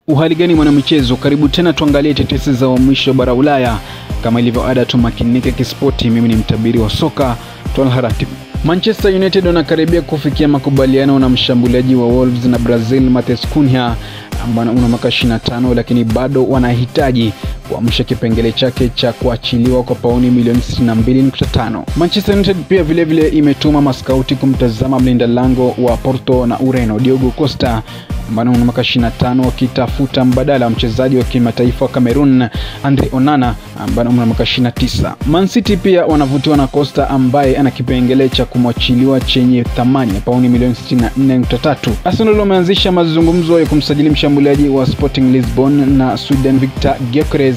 Uhali gani mwanamichezo, karibu tena tuangalie tetesi za wa mwisho bara Ulaya. Kama ilivyo ada, tumakinike kispoti. Mimi ni mtabiri wa soka Twalha Ratib. Manchester United wanakaribia kufikia makubaliano na mshambuliaji wa Wolves na Brazil Matheus Cunha ambaye ana miaka 25, lakini bado wanahitaji kuamsha kipengele chake cha kuachiliwa kwa pauni milioni 62.5. Manchester United pia vile vile imetuma maskauti kumtazama mlinda lango wa Porto na Ureno Diogo Costa ambaye ana miaka 25, wakitafuta mbadala wa mchezaji wa kimataifa wa Cameroon Andre Onana ambaye ana miaka 29. Man City pia wanavutiwa na Costa ambaye ana kipengele cha kumwachiliwa chenye thamani ya pauni milioni 64.3. Arsenal wameanzisha mazungumzo ya kumsajili mshambuliaji wa Sporting Lisbon na Sweden Victor Gyökeres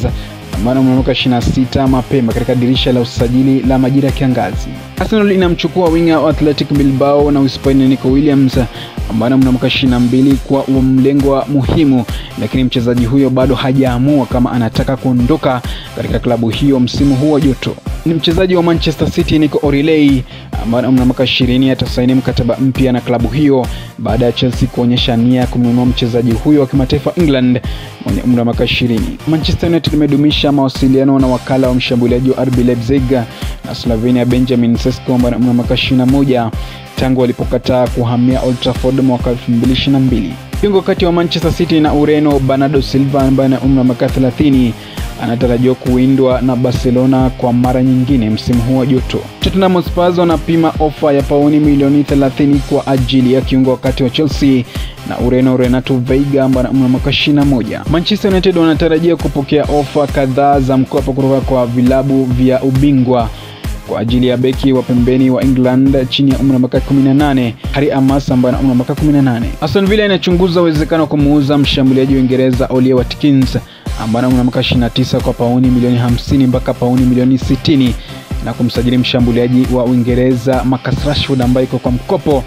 ambaye ana miaka 26 mapema katika dirisha la usajili la majira ya kiangazi. Arsenal inamchukua winga wa Athletic Bilbao na Uhispania Nico Williams ambaye ana miaka 22 kwa mlengwa muhimu, lakini mchezaji huyo bado hajaamua kama anataka kuondoka katika klabu hiyo msimu huu wa joto. Ni mchezaji wa Manchester City Nico O'Reilly ambaye ana miaka 20 atasaini mkataba mpya na klabu hiyo baada ya Chelsea kuonyesha nia ya kumnunua mchezaji huyo wa kimataifa England mwenye umri wa miaka 20. Manchester United imedumisha mawasiliano na wakala wa mshambuliaji wa RB Leipzig na Slovenia Benjamin Sesko ambaye ana miaka 21 tangu walipokataa kuhamia Old Trafford mwaka 2022. Kiungo kati wa Manchester City na Ureno Bernardo Silva ambaye ana umri wa miaka 30 anatarajiwa kuwindwa na Barcelona kwa mara nyingine msimu huu wa joto. Tottenham Hotspur wanapima ofa ya pauni milioni 30 kwa ajili ya kiungo wakati wa Chelsea na Ureno Renato Veiga ambaye ana umri wa miaka 21. Manchester United wanatarajia kupokea ofa kadhaa za mkopo kutoka kwa vilabu vya ubingwa kwa ajili ya beki wa pembeni wa England chini ya umri wa miaka 18 Harry Amass ambaye ana umri wa miaka 18. Aston Villa inachunguza uwezekano wa kumuuza mshambuliaji wa Uingereza Ollie Watkins ambaye ana umri wa miaka 29 kwa pauni milioni 50 mpaka pauni milioni 60 na kumsajili mshambuliaji wa Uingereza Marcus Rashford ambaye iko kwa mkopo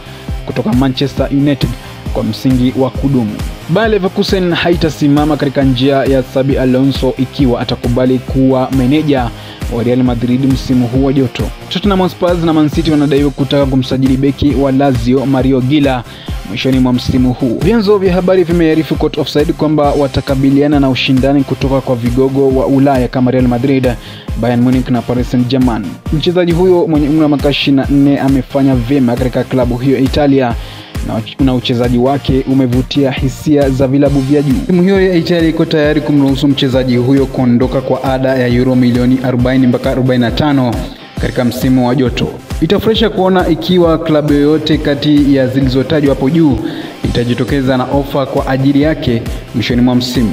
kutoka Manchester United kwa msingi wa kudumu. Bayer Leverkusen haitasimama katika njia ya Xabi Alonso ikiwa atakubali kuwa meneja wa Real Madrid msimu huu wa joto. Tottenham Hotspur na Man City wanadaiwa kutaka kumsajili beki wa Lazio Mario Gila mwishoni mwa msimu huu. Vyanzo vya habari vimearifu Court Offside kwamba watakabiliana na ushindani kutoka kwa vigogo wa Ulaya kama Real Madrid, Bayern Munich na Paris Saint-Germain. Mchezaji huyo mwenye umri wa miaka 24 amefanya vyema katika klabu hiyo Italia na uchezaji wake umevutia hisia za vilabu vya juu. Timu hiyo ya Italia iko tayari kumruhusu mchezaji huyo kuondoka kwa ada ya euro milioni 40 mpaka 45 katika msimu wa joto. Itafurahisha kuona ikiwa klabu yoyote kati ya zilizotajwa hapo juu itajitokeza na ofa kwa ajili yake mwishoni mwa msimu.